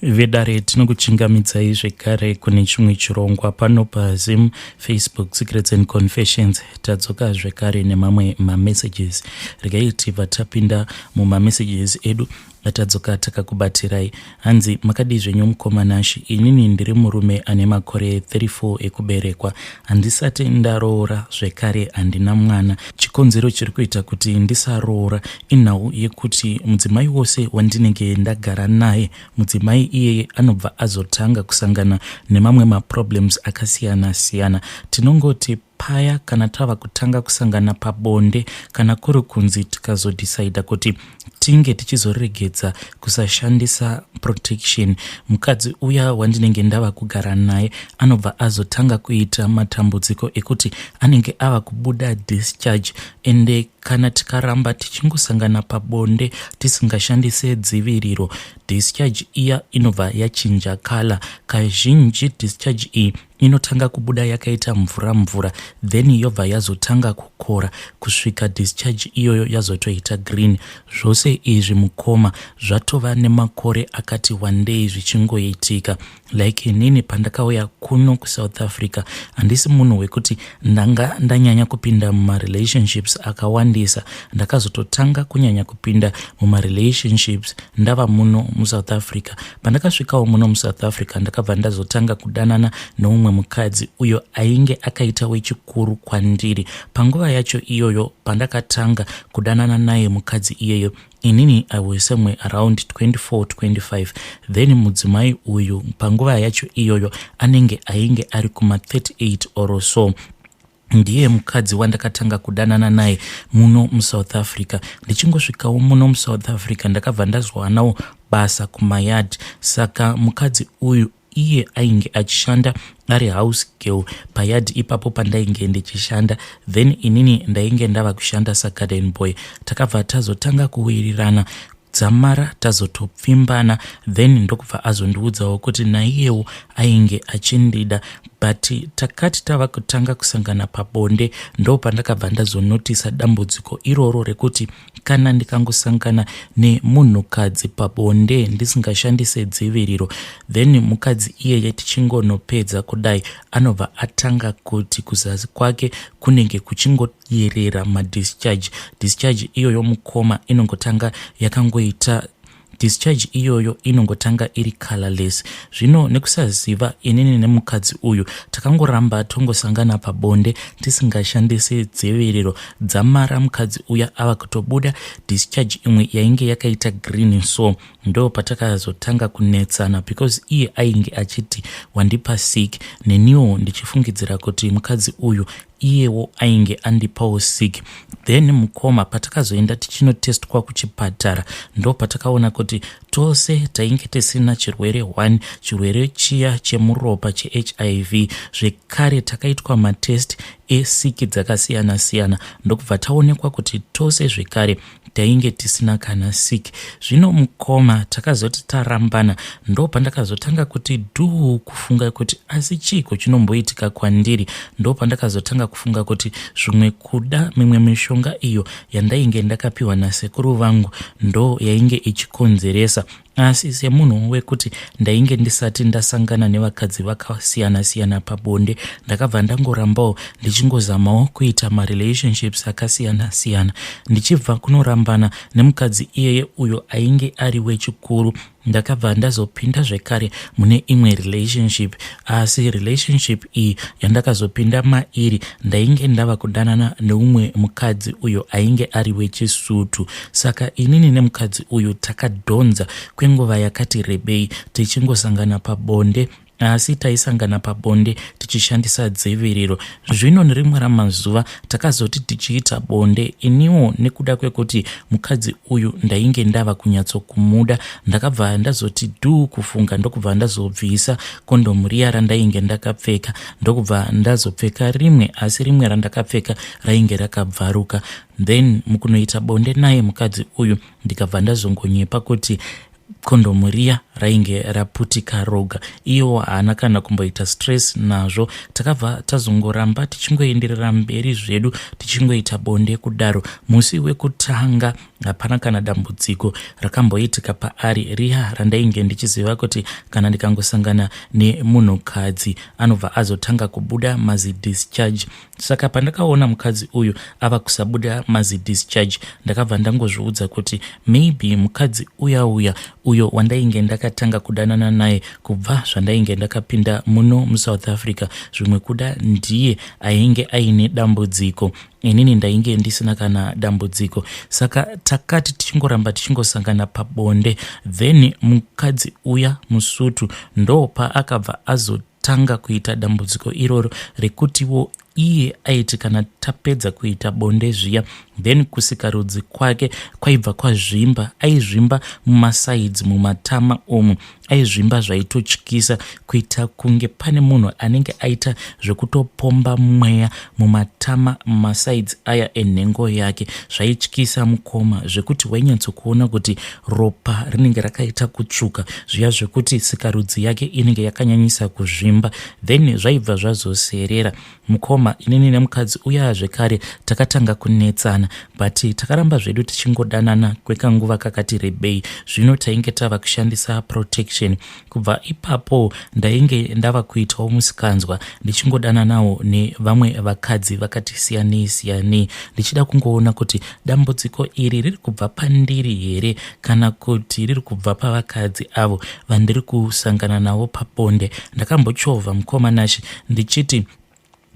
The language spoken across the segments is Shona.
Vedare tinokuchingamidzai zvekare kune chimwe chirongwa pano paZim Facebook Secrets and Confessions. Tadzoka zvekare nemamwe mamessages. Regai tibva tapinda mumamessages edu atadzoka takakubatirai. Hanzi makadii zvenyu mukoma Nashi, inini ndiri murume ane makore 34 ekuberekwa. Handisati ndaroora zvekare handina mwana. Chikonzero chiri kuita kuti ndisaroora inhau yekuti mudzimai wose wandinenge ndagara naye mudzimai iyeye anobva azotanga kusangana nemamwe maproblems akasiyana siyana. Tinongoti paya kana tava kutanga kusangana pabonde kana kuri kunzi tikazodhisaidha kuti tinge tichizoregedza kusashandisa protection, mukadzi uya wandinenge ndava kugara naye anobva azotanga kuita matambudziko ekuti anenge ava kubuda discharge, ende kana tikaramba tichingosangana pabonde tisingashandise dziviriro, discharge iya inobva yachinja color. Kazhinji discharge iyi inotanga kubuda yakaita mvura mvura, then yobva yazotanga kukora kusvika discharge iyoyo yazotoita green. Zvose izvi mukoma zvatova nemakore akati wandei zvichingoitika. Like inini pandakauya kuno kuSouth Africa, handisi munhu wekuti ndanga ndanyanya kupinda mumarelationships akawandisa. Ndakazototanga kunyanya kupinda mumarelationships ndava muno muSouth Africa. Pandakasvikawo muno muSouth Africa, ndakabva ndazotanga kudanana neumwe mukadzi uyo ainge akaita wechikuru kwandiri. Panguva yacho iyoyo pandakatanga kudanana naye mukadzi iyeyo, inini I was somewhere around 24 25, then mudzimai uyu panguva yacho iyoyo anenge ainge ari kuma38 or so. Ndiye mukadzi wandakatanga kudanana naye muno muSouth Africa. Ndichingosvikawo muno muSouth Africa, ndakabva ndazowanawo basa kumayard. Saka mukadzi uyu iye ainge achishanda ari house girl payard ipapo pandainge ndichishanda, then inini ndainge ndava kushanda sagarden boy. Takabva tazotanga kuwirirana dzamara tazotopfimbana, then ndokubva azondiudzawo kuti naiyewo ainge achindida. But takati tava kutanga kusangana pabonde, ndo pandakabva ndazonotisa dambudziko iroro rekuti kana ndikangosangana nemunhukadzi pabonde ndisingashandise dziviriro, then mukadzi iyeye tichingonopedza kudai anobva atanga kuti kuzasi kwake kunenge kuchingoyerera madischarge. Discharge iyoyo mukoma inongotanga yakangoita, discharge iyoyo inongotanga iri colorless. Zvino nekusaziva inini nemukadzi uyu takangoramba tongosangana pabonde tisingashandisi dziviriro, dzamara mukadzi uya ava kutobuda discharge imwe yainge yakaita green. So ndo patakazotanga kunetsana, because iye ainge achiti wandipa sick, neniwo ndichifungidzira kuti mukadzi uyu iyewo ainge andipawo sick. Then mukoma, patakazoenda tichinotestwa kuchipatara, ndo patakaona kuti tose tainge tisina chirwere 1 chirwere chiya chemuropa cheHIV. Zvekare takaitwa matest esiki dzakasiyana-siyana, ndokubva taonekwa kuti tose zvekare tainge tisina kana sick. Zvino mukoma, takazoti tarambana, ndo pandakazotanga kuti dhuu kufunga kuti asi chiiko chinomboitika kwandiri. Ndo pandakazotanga kufunga kuti zvimwe kuda mimwe mishonga iyo yandainge ndakapiwa nasekuru vangu ndo yainge ichikonzeresa. Asi semunhu wekuti ndainge ndisati ndasangana nevakadzi vakasiyana-siyana pabonde, ndakabva ndangorambawo ndichingozamawo kuita marelationships akasiyana-siyana. Ndichibva kunorambana nemukadzi iyeye uyo ainge ari wechikuru, ndakabva ndazopinda zvekare mune imwe relationship. Asi relationship iyi yandakazopinda mairi, ndainge ndava kudanana neumwe mukadzi uyo ainge ari wechisutu. Saka inini nemukadzi uyu takadhonza kwenguva yakati rebei tichingosangana pabonde, asi taisangana pabonde tichishandisa dziviriro. Zvino nerimwe ramazuva takazoti tichiita bonde, iniwo nekuda kwekuti mukadzi uyu ndainge ndava kunyatsokumuda, ndakabva ndazoti dhuu kufunga, ndokubva ndazobvisa kondomu riya randainge ndakapfeka, ndokubva ndazopfeka rimwe, asi rimwe randakapfeka rainge rakabvaruka. Then mukunoita bonde naye mukadzi uyu, ndikabva ndazongonyepa kuti Kondomu riya rainge raputika roga. Iyewo haana kana kumboita stress nazvo. Takabva tazongoramba tichingoenderera mberi zvedu tichingoita bonde kudaro. Musi wekutanga hapana kana dambudziko rakamboitika paari, riya randainge ndichiziva kuti kana ndikangosangana nemunhukadzi anobva azotanga kubuda mazidischarge. Saka pandakaona mukadzi uyu ava kusabuda mazidischarge, ndakabva ndangozviudza kuti maybe mukadzi uya uya uyo wandainge ndakatanga kudanana naye kubva zvandainge ndakapinda muno muSouth Africa, zvimwe kuda ndiye ainge aine dambudziko, inini ndainge ndisina kana dambudziko. Saka takati tichingoramba tichingosangana pabonde, then mukadzi uya musutu ndopaakabva azotanga kuita dambudziko iroro rekutiwo iye aiti kana tapedza kuita bonde zviya, then kusikarudzi kwake kwaibva kwazvimba. Aizvimba mumasides, mumatama umu aizvimba zvaitotyisa, kuita kunge pane munhu anenge aita zvekutopomba mweya mumatama, mumasides aya enhengo yake. Zvaityisa mukoma, zvekuti wainyatsokuona kuti ropa rinenge rakaita kutsvuka zviya, zvekuti sikarudzi yake inenge yakanyanyisa kuzvimba. Then zvaibva zvazoserera mukoma. Inini nemukadzi uya zvekare takatanga kunetsana, but takaramba zvedu tichingodanana kwekanguva kakati rebei. Zvino tainge tava kushandisa protection. Kubva ipapo ndainge ndava kuitawo musikanzwa, ndichingodananawo nevamwe vakadzi vakati siyanei siyanei, ndichida kungoona kuti dambudziko iri riri kubva pandiri here kana kuti riri kubva pavakadzi avo vandiri kusangana navo pabonde. Ndakambochovha mukoma Nashe ndichiti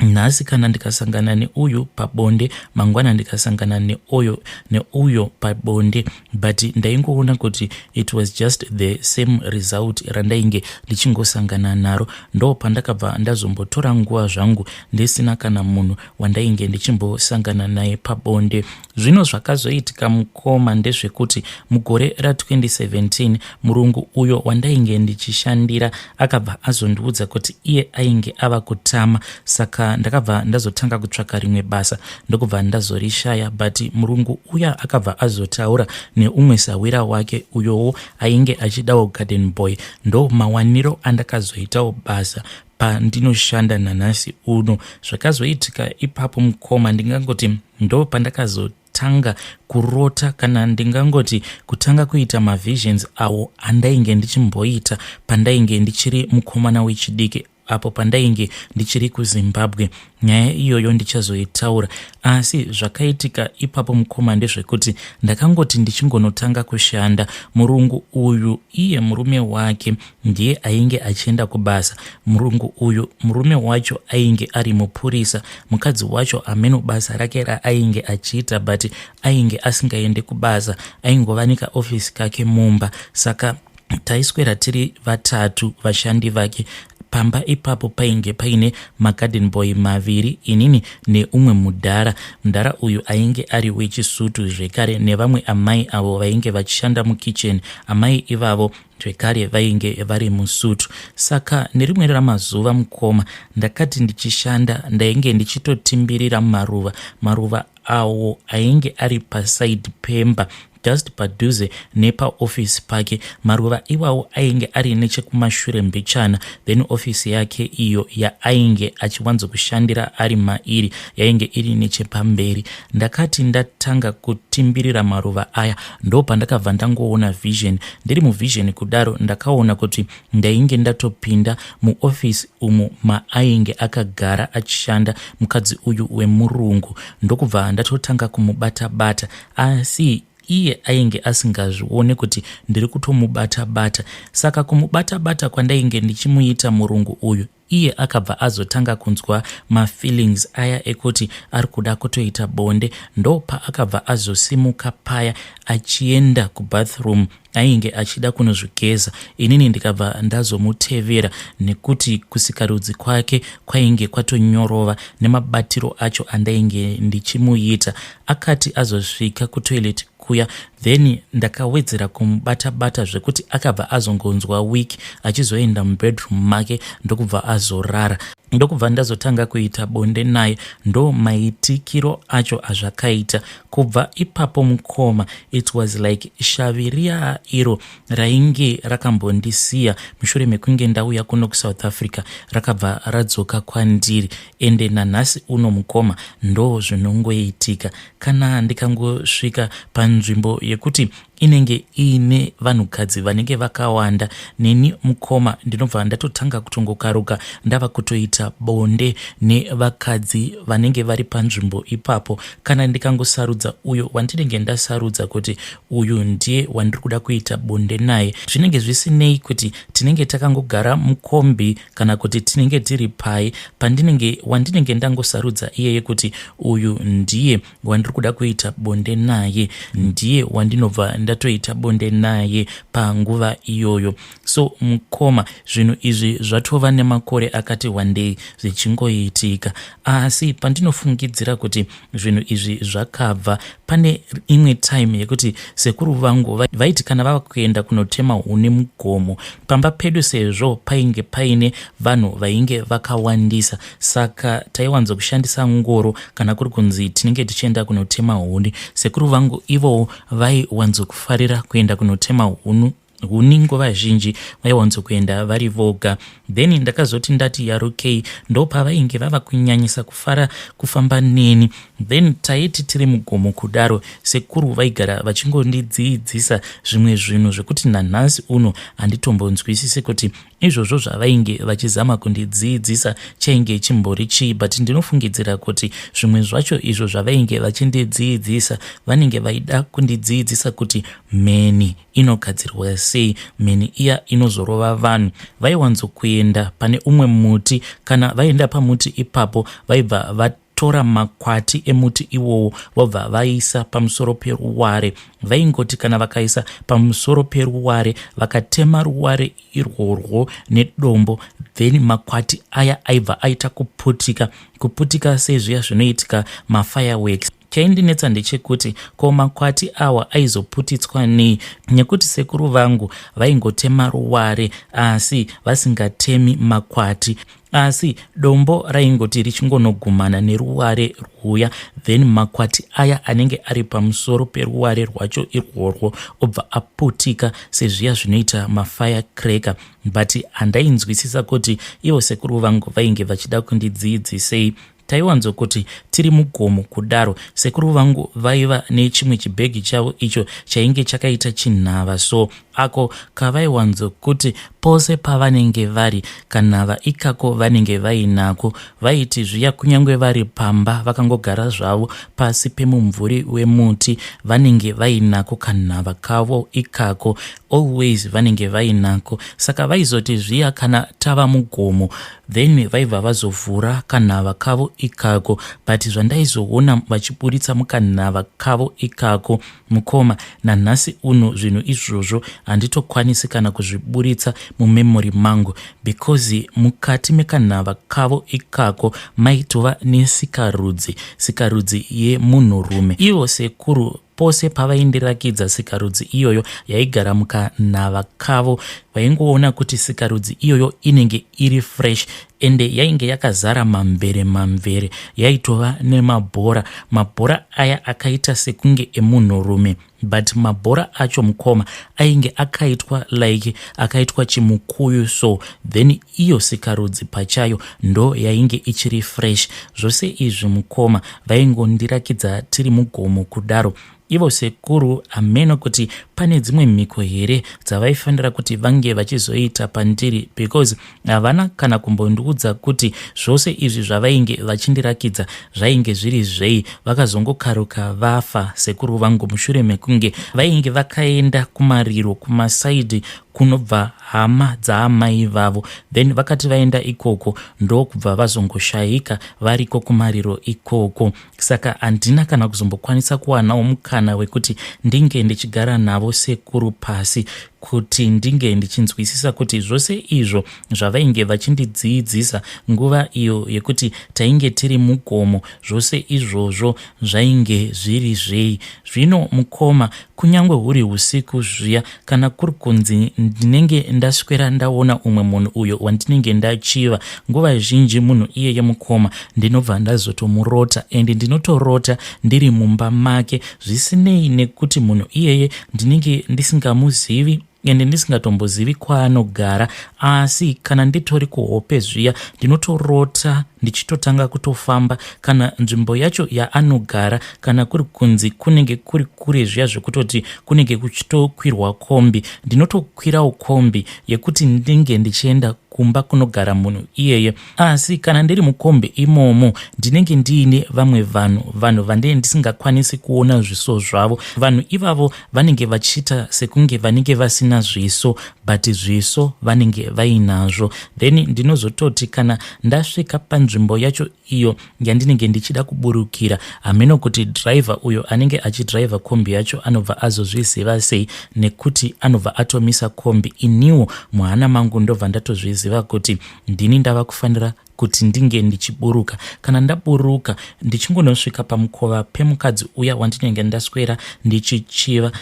nhasi kana ndikasangana neuyu pabonde, mangwana ndikasangana neuyo neuyo pabonde, but ndaingoona kuti it was just the same result randainge ndichingosangana naro. Ndo pandakabva ndazombotora nguva zvangu ndisina kana munhu wandainge ndichimbosangana naye pabonde. Zvino zvakazoitika mukoma ndezvekuti mugore ra2017 murungu uyo wandainge ndichishandira akabva azondiudza kuti iye ainge ava kutama. Saka ndakabva ndazotanga kutsvaka rimwe basa, ndokubva ndazorishaya. But murungu uya akabva azotaura neumwe sawira wake uyowo ainge achidawo garden boy. Ndo mawaniro andakazoitawo basa pandinoshanda nanhasi uno. Zvakazoitika ipapo mukoma, ndingangoti ndo pandakazotanga kurota, kana ndingangoti kutanga kuita mavisions awo andainge ndichimboita pandainge ndichiri mukomana wechidiki, apo pandainge ndichiri kuZimbabwe. Nyaya iyoyo ndichazoitaura, asi zvakaitika ipapo mukoma ndezvekuti ndakangoti ndichingonotanga kushanda, murungu uyu iye murume wake ndiye ainge achienda kubasa. Murungu uyu murume wacho ainge ari mupurisa, mukadzi wacho ameno basa rake raainge achiita, but ainge asingaendi kubasa, aingova nekaofisi kake mumba. Saka taiswera tiri vatatu vashandi vake pamba ipapo. Painge paine magarden boy maviri, inini neumwe mudhara. Mudhara uyu ainge ari wechisutu zvekare, nevamwe amai avo vainge vachishanda mukitchen. Amai ivavo zvekare vainge vari musutu. Saka nerimwe ramazuva mukoma, ndakati ndichishanda, ndainge ndichitotimbirira maruva, maruva awo ainge ari paside pemba, just padhuze nepaofisi pake. Maruva iwawo ainge ari nechekumashure mbichana, then ofisi yake iyo yaainge achiwanzokushandira ari mairi yainge iri nechepamberi. Ndakati ndatanga kutimbirira maruva aya, ndo pandakabva ndangoona vision. Ndiri muvision kudaro, ndakaona kuti ndainge ndatopinda muofisi umo maainge akagara achishanda mukadzi uyu wemurungu, ndokubva ndatotanga kumubata-bata, asi iye ainge asingazvione kuti ndiri kutomubata-bata. Saka kumubata-bata kwandainge ndichimuita murungu uyu, iye akabva azotanga kunzwa mafeelings aya ekuti ari kuda kutoita bonde. Ndopaakabva azosimuka paya achienda kubathroom, ainge achida kunozvigeza. Inini ndikabva ndazomutevera, nekuti kusikarudzi kwake kwainge kwatonyorova nemabatiro acho andainge ndichimuita. Akati azosvika kutoilet kuya, then ndakawedzera kumubata-bata zvekuti akabva azongonzwa weak, achizoenda mubedroom make, ndokubva azorara. Ndokubva ndazotanga kuita bonde naye. Ndo maitikiro acho azvakaita. Kubva ipapo mukoma, it was like shavi riya iro rainge rakambondisiya mushure mekunge ndauya kuno kuSouth Africa rakabva radzoka kwandiri. Ende nanhasi uno mukoma, ndo zvinongoitika kana ndikangosvika panzvimbo yekuti inenge iine vanhukadzi vanenge vakawanda. Neni mukoma ndinobva ndatotanga kutongokaruka ndava kutoita bonde nevakadzi vanenge vari panzvimbo ipapo. Kana ndikangosarudza uyo wandinenge ndasarudza kuti uyu ndiye wandiri kuda kuita bonde naye, zvinenge zvisinei kuti tinenge takangogara mukombi kana kuti tinenge tiri pai, pandinenge wandinenge ndangosarudza iyeye kuti uyu ndiye wandiri kuda kuita bonde naye, ndiye wandinobva ndatoita bonde naye panguva iyoyo. So mukoma, zvinhu izvi zvatova nemakore akati wandei zvichingoitika, asi pandinofungidzira kuti zvinhu izvi zvakabva pane imwe time yekuti sekuru vangu vaiti kana vava kuenda kunotema huni mugomo pamba pedu, sezvo painge paine vanhu vainge vakawandisa, saka taiwanzokushandisa ngoro kana kuri kunzi tinenge tichienda kunotema huni. Sekuru vangu ivowo vaiwanzokufarira kuenda kunotema huni, nguva zhinji vaiwanzokuenda vari voga. Then ndakazoti ndati yarukei, ndopavainge vava kunyanyisa kufara kufamba neni. Then taiti tiri mugomo kudaro, sekuru vaigara vachingondidzidzisa zvimwe zvinhu zvekuti nanhasi uno handitombonzwisisi kuti izvozvo zvavainge vachizama kundidzidzisa chainge chimbori chii. But ndinofungidzira kuti zvimwe zvacho izvo zvavainge vachindidzidzisa, vanenge vaida kundidzidzisa kuti mheni inogadzirwa sei, mheni iya inozorova vanhu. Vaiwanzokuenda pane umwe muti. Kana vaenda pamuti ipapo, vaibva vatora makwati emuti iwowo, vobva vaisa pamusoro peruware. Vaingoti kana vakaisa pamusoro peruware, vakatema ruware irworwo nedombo, then makwati aya aibva aita kuputika kuputika sezviya zvinoitika mafireworks. Chaindinetsa ndechekuti ko makwati awa aizoputitswa nei, nekuti sekuru vangu vaingotema ruware asi vasingatemi makwati, asi dombo raingoti richingonogumana neruware rwuya, then makwati aya anenge ari pamusoro peruware rwacho irworwo obva aputika sezviya zvinoita mafirecracker. But handainzwisisa kuti ivo sekuru vangu vainge vachida kundidzidzisei. Taiwanzokuti tiri mugomo kudaro, sekuru vangu vaiva nechimwe chibhegi chavo icho chainge chakaita chinhava. So ako kavaiwanzokuti pose pavanenge vari, kanhava ikako vanenge vainako. Vaiti zviya kunyange vari pamba vakangogara zvavo pasi pemumvuri wemuti, vanenge vainako kanhava kavo ikako, always vanenge vainako. Saka vaizoti zviya kana tava mugomo, then vaibva vazovhura kanhava kavo ikako. But zvandaizoona vachiburitsa mukanhava kavo ikako mukoma, nanhasi uno zvinhu izvozvo handitokwanisi kana kuzviburitsa mumemory mangu, because mukati mekanhava kavo ikako maitova nesikarudzi, sikarudzi yemunhurume. Ivo sekuru pose pavaindirakidza sikarudzi iyoyo yaigara mukanhava kavo, vaingoona kuti sikarudzi iyoyo inenge iri fresh, ende yainge yakazara mamvere mamvere, yaitova nemabhora. Mabhora aya akaita sekunge emunhurume, but mabhora acho mukoma ainge akaitwa like akaitwa chimukuyu. So then iyo sikarudzi pachayo ndo yainge ichiri fresh. Zvose izvi mukoma vaingondirakidza tiri mugomo kudaro. Ivo sekuru hameno kuti pane dzimwe mhiko here dzavaifanira kuti vange vachizoita pandiri, because havana kana kumbondiudza kuti zvose izvi zvavainge vachindirakidza zvainge zviri zvei. Vakazongokaruka vafa sekuru vangu mushure mekunge vainge vakaenda kumariro kumasaidhi kunobva hama dzaamai vavo. Then vakati vaenda ikoko, ndokubva vazongoshayika variko kumariro ikoko. Saka handina kana kuzombokwanisa kuwanawo mukana wekuti ndinge ndichigara navo sekuru pasi. Kuti ndinge ndichinzwisisa kuti zvose izvo zvavainge vachindidziidzisa nguva iyo yekuti tainge tiri mugomo zvose izvozvo zvainge zviri zvei. Zvino mukoma kunyange huri husiku zviya kana kuri kunzi ndinenge ndaswera ndaona umwe munhu uyo wandinenge ndachiva nguva zhinji munhu iyeye mukoma ndinobva ndazotomurota and ndinotorota ndiri mumba make zvisinei nekuti munhu iyeye ndinenge ndisingamuzivi ende ndisingatombozivi kwaanogara asi kana nditori kuhope zviya ndinotorota ndichitotanga kutofamba kana nzvimbo yacho yaanogara kana kuri kunzi kunenge kuri kure zviya zvekutoti kunenge kuchitokwirwa kombi ndinotokwirawo kombi yekuti ndinge ndichienda kumba kunogara munhu iyeye asi kana ndiri mukombi imomo ndinenge ndiine vamwe vanhu vanhu vandee ndisingakwanisi kuona zviso zvavo vanhu ivavo vanenge vachiita sekunge vanenge vasina zviso but zviso vanenge vainazvo then ndinozototi kana ndasvika panzvimbo yacho iyo yandinenge ndichida kuburukira hameno kuti driver uyo anenge achidriver kombi yacho anobva azozviziva sei nekuti anobva atomisa kombi iniwo muhana mangu ndobva ndatozviziva kuti ndini ndava kufanira kuti ndinge ndichiburuka kana ndaburuka ndichingonosvika pamukova pemukadzi uya wandinenge ndaswera ndichichiva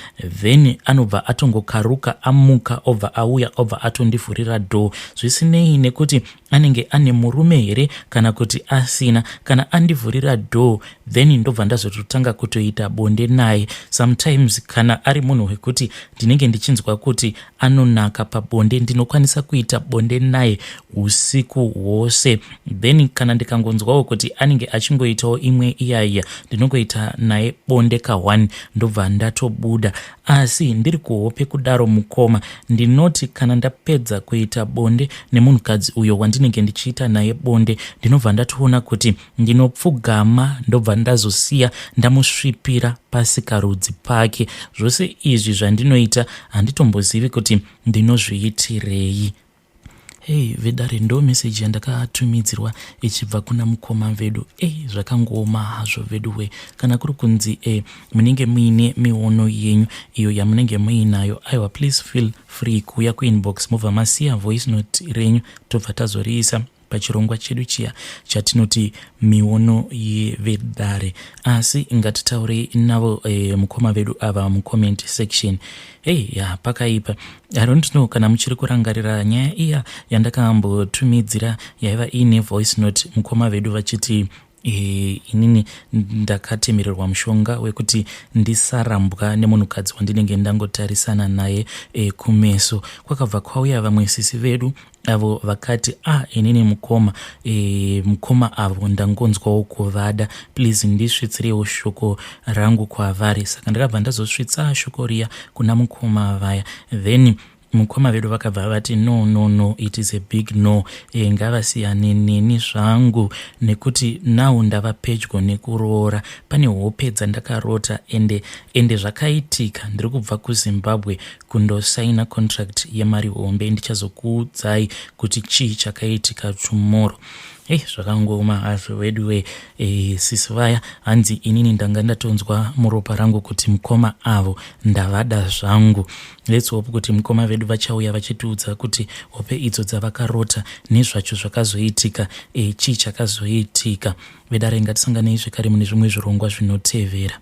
then anobva atongokaruka amuka obva auya obva atondivhurira dhoo zvisinei nekuti anenge ane murume here kana kuti asina kana andivhurira door then ndobva ndazototanga kutoita bonde naye sometimes kana ari munhu wekuti ndinenge ndichinzwa kuti anonaka pabonde ndinokwanisa kuita bonde naye usiku hwose then kana ndikangonzwawo kuti anenge achingoitawo imwe iyaiya ndinongoita naye bonde ka1 ndobva ndatobuda Asi ndiri kuhope kudaro mukoma, ndinoti kana ndapedza kuita bonde nemunhukadzi uyo wandinenge ndichiita naye bonde, ndinobva ndatoona kuti ndinopfugama ndobva ndazosiya ndamusvipira pasikarudzi pake. Zvose izvi zvandinoita handitombozivi kuti ndinozviitirei. Hey vedare ndo message yandakatumidzirwa ichibva kuna mukoma vedu ei zvakangooma hazvo veduwe kana kuri kunzi e munenge muine miono yenyu iyo yamunenge muinayo aiwa please feel free kuuya kuinbox mobva masiya voice note renyu tobva tazoriisa pachirongwa chedu chiya chatinoti miono yevedare asi ngatitaurei navo e, mukoma vedu ava mucomment section hei ya pakaipa i don't know kana muchiri kurangarira nyaya iya yandakambotumidzira yaiva iine voice note mukoma vedu vachiti e, inini ndakatemererwa mushonga wekuti ndisarambwa nemunhukadzi wandinenge ndangotarisana naye e, kumeso kwakabva kwauya vamwe sisi vedu avo vakati ah inini mukoma e, mukoma avo ndangonzwawo kuvada please ndisvitsirewo shoko rangu kwavari saka ndakabva ndazosvitsa shoko riya kuna mukoma vaya then mukoma vedu vakabva vati no no no it is a big no e, ngavasiyane neni zvangu nekuti now ndava pedyo nekuroora pane hope dzandakarota ende ende zvakaitika ndiri kubva kuzimbabwe kundosaina contract yemari hombe ndichazokuudzai kuti chii chakaitika tomorrow Hey, zvakangooma hazvo veduwe e, sisi vaya hanzi inini ndanga ndatonzwa muropa rangu kuti mukoma avo ndavada zvangu lets hope kuti mukoma vedu vachauya vachitiudza kuti hope idzo dzavakarota nezvacho zvakazoitika e, chii chakazoitika vedare ngatisanganei zvekare mune zvimwe zvirongwa zvinotevera.